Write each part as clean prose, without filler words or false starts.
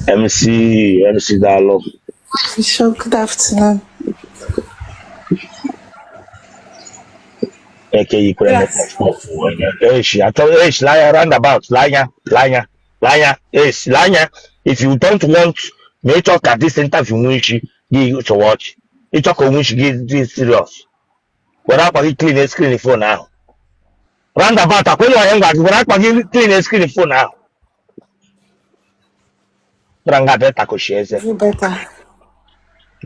MC MC daalụ. Bishop, good afternoon. Eke yikwere m kpọf onye. Eshi achọ eshi lee anya roundabout lee anya lee anya lee anya eshi lee anya. If you don't want ma ị chọọ ka this interview nwee isi gị chọwa ọchị, ị chọọ ka o nwee isi gị dị serious, were akwa gị clean screen phone ahụ. Roundabout akwenye onye ngwa gị were akwa gị clean screen phone ahụ. Bịara nga bịa takoshi eze. Is it better?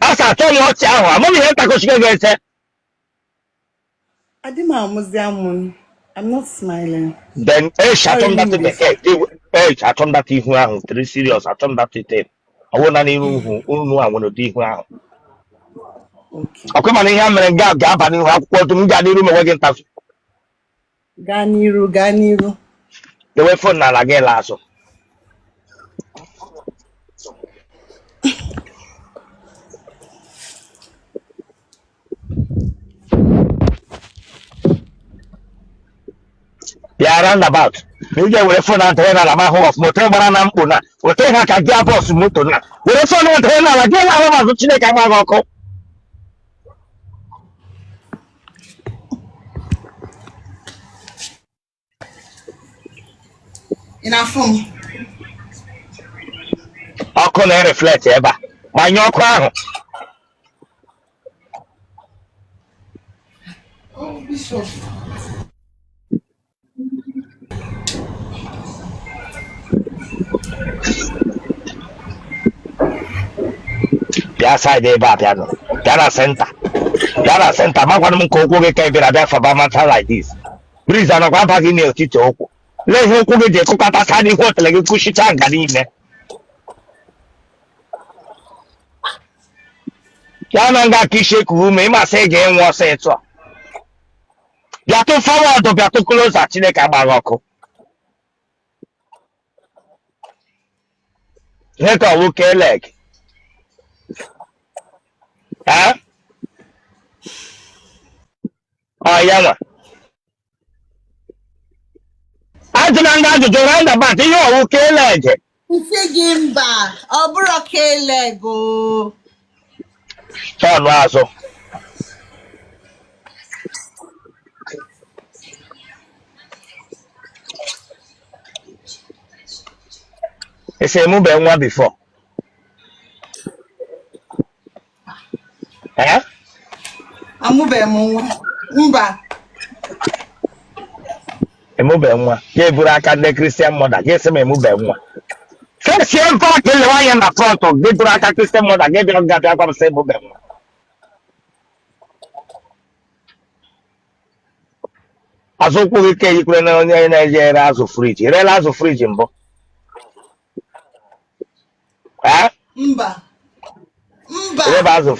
A sị achọ m ọchị ahụ amaghị ihe ntakoshi gị ga-ese. Adị m amụzi amụ. I'm not smiling. Then echi achọ m Sorry, that English. bekee echi achọ m that ihu ahụ tiri serious achọ m that thing. Ọ bụrụ na n'ihu ihu unu a nwere ụdị ihu ahụ. Okay. Ọkwa mana ihe a mere nga ga-aba n'ihu akwụkwọ dum m gaa n'iru ma enweghị ntasu. Gaa n'iru, gaa n'iru. Dewe phone n'ala gị laa azụ. Bịa roundabout ma ị ga-ewere phone ahụ dewe n'ala ma ahụ ọfụma ote gbara na mkpụ na ote ha ka gị bọs moto na were phone ahụ dewe n'ala gị ahụ azụ Chineke agba gị ọkụ. Ị na-afụ m? Ọkụ na-ereflect ebe a, gbanye ọkụ ahụ. Oh, Bishop. Bịa side ebe a, bịa nọ, bịa na center, bịa na center. Makwanụ m nke ụkwụ gị ka ị bịara bịa faba mata like this. Breeze anakwa aba gị n'etiti ụkwụ. Lee ihe ụkwụ gị ji ekụkọtacha n'ihu otele gị kụchicha nga niile. Ya na nga ka isi ekuhu ume ịmasị ị ga-enwe ọsọ ịtụ a. Bịatụ forward, bịatụ closer, Chineke agbaghị ọkụ. Ihe ka ọwụ K-leg. Ha? Ọ ya nwa. Ajụla ndị ajụjụ roundabout ihe ọwụ K-leg. Nsị gị mba, ọ bụrụ K-leg o. Tọọnụ azụ. Ị sị emube nwa before. Eh? Amụbeghị m nwa. Mba. Emube nwa. Ya eburu aka ndị Christian mother gị sị m emube nwa. Face back lewe anya na front gị buru aka Christian mother gị bịa nga bịa gwa m sị emube nwa. Azụ ụkwụ gị ka eyikwere na onye na-eje ere azụ fridge. Erela azụ fridge mbụ? Eh? Mba. Mba. Ebe azụ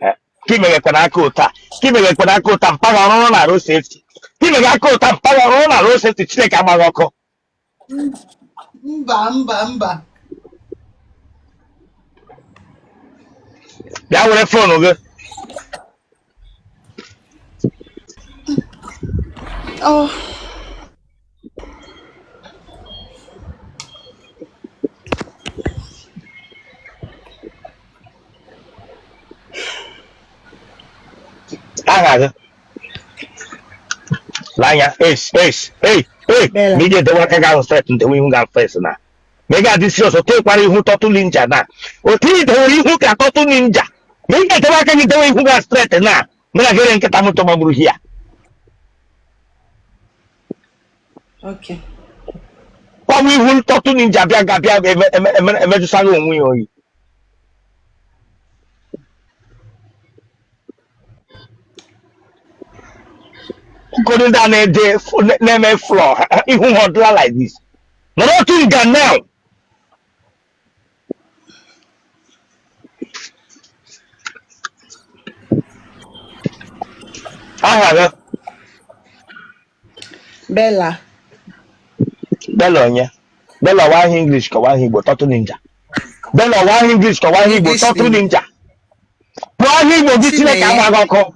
eh, ka imeghekwana aka ụta, ka imeghekwana aka ụta mpaghara ọrụrụ na road safety, ka imeghe aka ụta mpaghara ọrụrụ na road safety, Chineke agbaghị ọkụ. Mba, mba, mba. Bịa were phone gị. Oh. Aha gị l'anya ace ace ei ei. Bella. Ma ị ga-edewe aka gị ahụ straight ndewe ihu gị face na ma ị ga-adị serious otu ịkwara ihu turtle ninja na otu ị dewere ihu ka turtle ninja ma ị ga-edewe aka gị dewe ihu gị straight na mụ na gị nkịta moto magburu hia. Okay. Kwanwe ihu turtle ninja bịa ga bịa emejụsaghị onwe ya oyi. Ụfọdụ ndị a na-ede na-eme floor ihu ha ọdịla like this nọrọ otu nga now. Aha gị? Bella. Bella onye? Bella wa aha English ka wa aha Igbo turtle ninja. Bella wa aha English ka wa aha Igbo English turtle name. ninja. Pụọ aha Igbo gị Chineke Chinenye. agba gị ọkụ.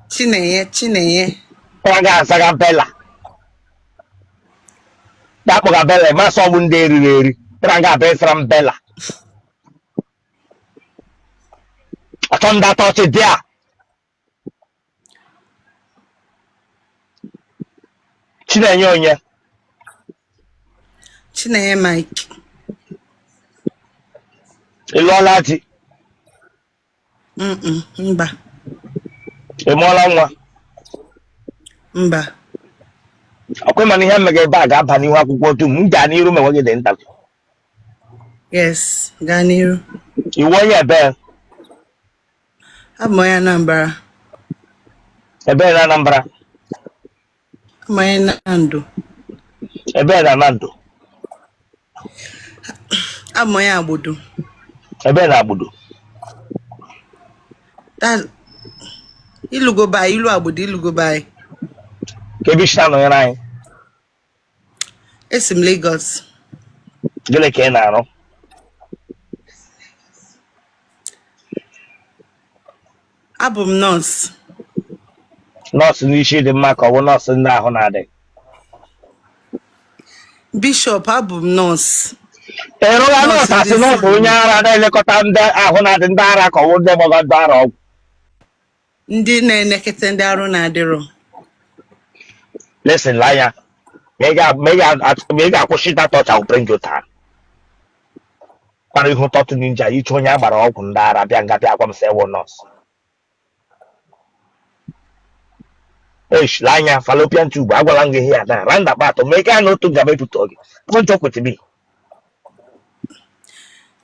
Chinenye, Chinenye. Ọ ga-azaga Bella. Ya akpọga Bella masị ọgbụ ndị eriri eri. Bịara nga abịa ịsara m bela. Achọ ndị atọ ọchị dị a. Chinenye onye? Chinenye Mike. Ị lụọla di? Mba. Ị mụọla nwa? Mba. Ọkwa ị ma na ihe m mega ebe a ga-aba n'ihu akwụkwọ dum m gaa n'iru ma enweghị dị interview. Yes, gaa n'iru. Ị wụ onye ebe? Abụ m onye Anambra. Ebe na Anambra? Abụ m onye Nando. Ebe na Nando? Abụ m onye Agbudu. Ebe na Agbudu? Ilugo be anyị, ilu Agbudu, ilugo be anyị. Ka ebe i si na-anọnyere anyị? Esi m Lagos. Gịnị ka ị na-arụ? Abụ m nọọsụ. Nọọsụ n'isi dị mma ka ọ bụ nọọsụ ndị ahụ na-adịghị? Bishọp, abụ m nọọsụ. Ị rụla nọọsụ asị nọọsụ onye ara na-elekọta ndị ahụ na-adị ndị ara ka ọ bụ ndị gbaga ndị ara ọgwụ? Ndị na-enekọta ndị arụ na-adịrọ. Listen, lee anya, ma ị ga-akwụsị that touch, I will bring you down. Kpara ihu turtle ninja iche onye a gbara ọgwụ ndị ara bịa nga bịa gwa m sị ị wụ nọọsụ. Eish, lee anya fallopian tube agwala m gị ihe ya na roundabout ma ị gaa n'otu nga m ebutọ gị. Don't joke with me.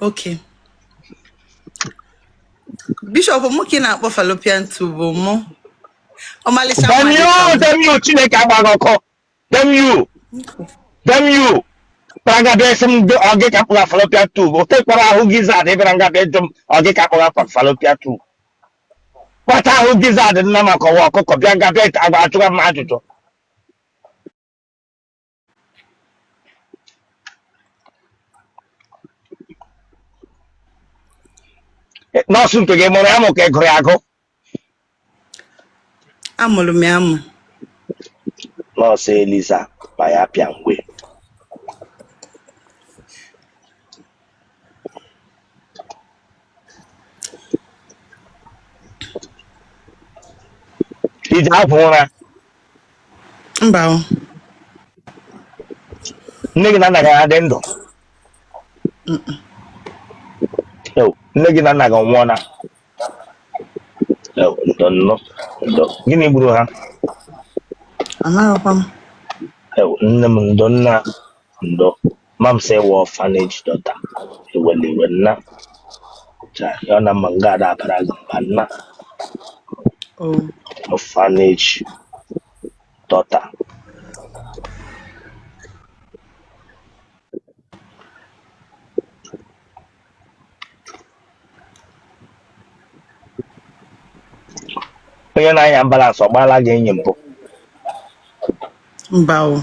Okay. Bishọp, mụ ka ị na-akpọ fallopian tube mụ. Ọmalịcha Damn nwa you, dịka m. damn you, Chineke agba gị ọkụ. Damn you, damn you. Bịara nga bịa sị m ọ gị ka akpụga fallopian tube. O tekwara ahụ gizzard ị bịara nga bịa jụ m ọ gị ka akpụga fallopian tube. Kpata ahụ gizzard nna maka ọwa ọkụkọ bịa nga bịa agba achụga m ajụjụ. Nọọsụ nke gị mụrụ ya mụ ka ị gụrụ ya agụ? Amụrụ m ya amụ. Nọọsụ Eliza Bayapịa ngwe. I ji agwụ ụra? Mba o. Nne gị na nna gị ha dị ndụ? Nne gị na nna gị nwụọna? Ndo nnọ, ndo. Gịnị gburu ha? Amarọkwa m. Nne m ndo, nna ndo. Mma m sị wụ orphanage daughter. Ewela iwe nna. Ya na mma nga ada abara gị mba nna. Oh. Orphanage daughter. Onye na-anya ambulance ọ gbaala gị enyi mbụ? Mba o.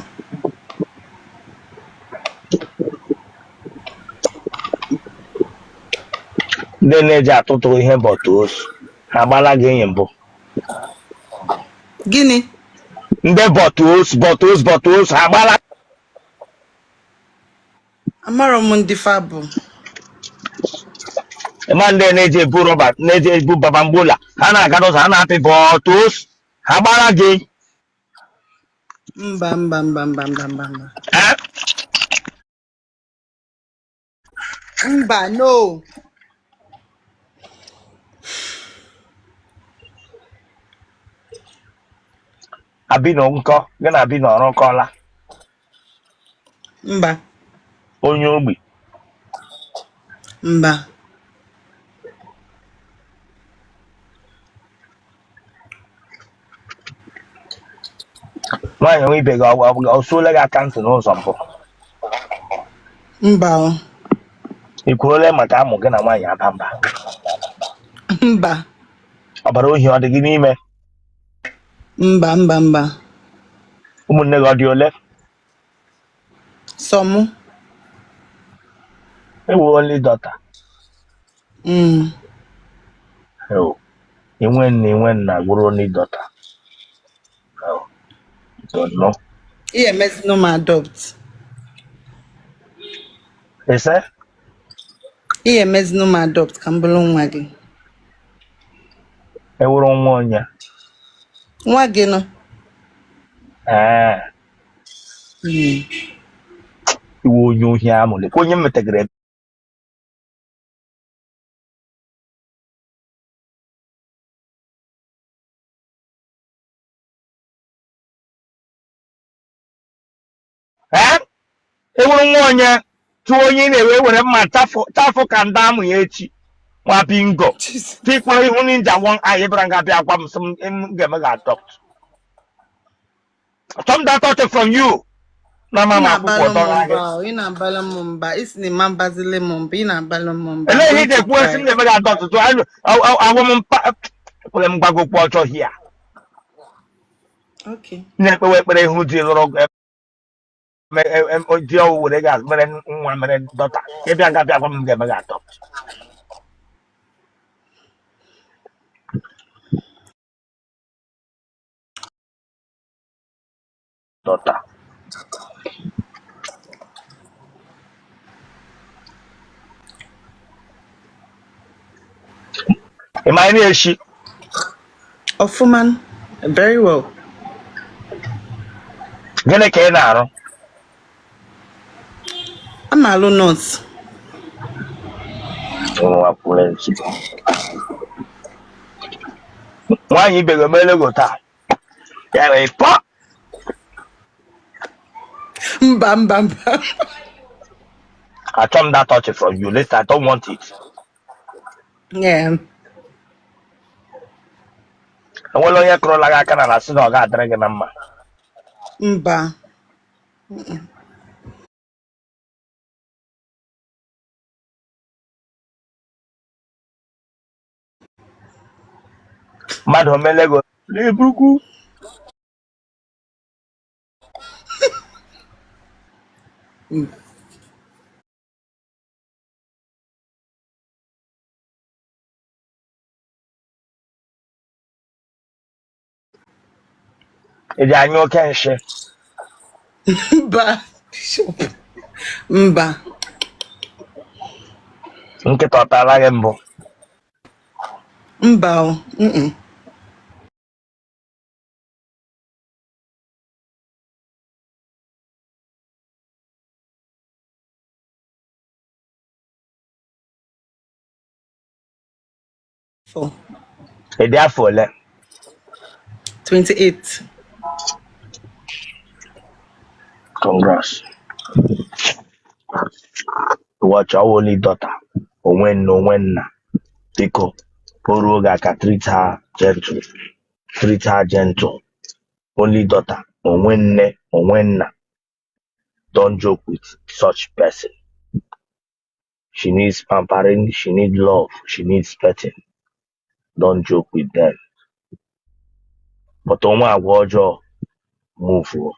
Ndị na-eji atụtụ ihe bọtụ osu ha agbaala gị enyi mbụ? Gịnị? Ndị bọtụ osu bọtụ osu bọtụ osu ha agbaala? Amarọ m ndị fa bụ. Ịma ndị na-eji ebu rọba na-eji ebu babambola ha na-aga n'ụzọ ha na-apị bọtụ osu ha gbara gị? Mba mba mba mba mba mba mba. Eh? Mba, no. Abino nkọ gị na Abino ọrụkọla? Mba. Onye ogbi? Mba. Nwaanyị nwe ibe gị ọ suola gị aka ntị n'ụzọ mbụ? Mba o. Ị kwuola maka amụ gị na nwaanyị aba mba? Mba. Ọbara ohi ọ dị gị n'ime? Mba mba mba. Ụmụnne gị ọ dị ole? Sọ mụ. Ị wụ only daughter? Mm. Inwe nne, inwe nna, wụrụ only daughter. Don't know. Ihe emezinụ m adopt. Ise? Ị ya-emezinụ m adopt ka m bụrụ nwa gị. Ewuru nwa onye? Nwa gị nọ. Ee. Iwe onye ohi amụle ka onye m metegara. Ee, ewuru nwa onye tụọ onye ị na-ewe were mma chafụ ka ndị amụ ya echi nwa bingo. Jesus. Tikpọrọ ihu ninja one eye bịara nga bịa gwa m sị m ga-eme gị adopt. Achọ m that touch from you na Ị mama akwụkwọ na-abalụ m dọrọ gị. mba o, ị na-abalụ m mba. Ị sị na ị ma mbazili m mba, ị na-abalụ m mba. I'm Elee ihe going ị to ga-ekwu esi m cry. na-eme gị adopt tụ awụ m mpa ekwere m gwa gị okwu ọjọọ hia. Okay. Na-ekpewe ekpere ihu di lụrụ di ọwụ were gị mere nwa mere daughter, ịbịa nga bịa gwa m ga-eme gị adopt. Daughter. Ị ma anyị na-eshi? Ọfụma, very well. Gịnị ka ị na-arụ? Ama alụ nọọsụ. Nwa kwuru nsi. Nwaanyị ibe gị emeela ego taa ya wee pọ? Mba, mba, mba. Achọ m that touch from you. Listen, I don't want it. Yeah. Enwela onye kụrụla gị aka n'ala sị na ọ ga-adịrị gị na mma? Mba. Mmadụ omele gị n'ebukwu? Ị dị anya oke nshị? Mba, Bishop. Mba. Nkịta ọ tara gị mbụ? Mba o. Mm-mm. Four. Ị dị afọ ole? 28. Congrats. Watch our only daughter. Onwe nne, onwe nna. Biko, o ruo gị aka, treat her gentle. Treat her gentle. Only daughter. Onwe nne, onwe nna. Don't joke with such person. She needs pampering, she needs love, she needs petting. Don't joke with them. But onwe agwa ọjọọ, move.